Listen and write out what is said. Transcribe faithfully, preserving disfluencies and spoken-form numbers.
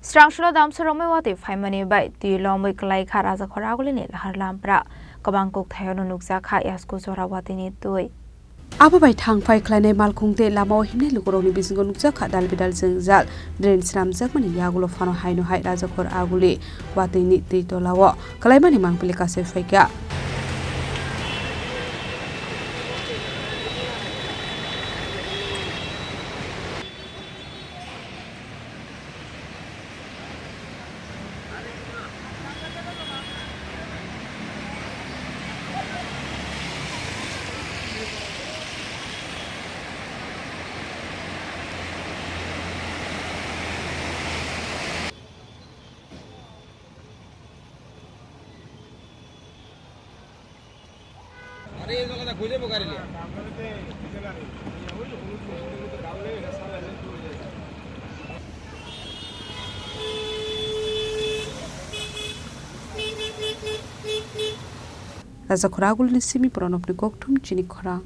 Srangsulo damsor romwi watwi phaimani bai twi lomwi kwlai kha Rajakhor Agulini Lahar Lampra. Kwbang kuk thaiono nukjak kha yasku jora watwini twi. Abo bai thang phai khlainai malkhung tei lamao himnai lukurokni bisingo nukjak kha dal bidal jwngjal. Drain swnamjakmani yagulo phano haino hai Rajakhor Aguli watwini twi tolao kwlaimani mangpili kasui phaikha. Rajakhor Agulini simi Pranobni kokthum chini khorang.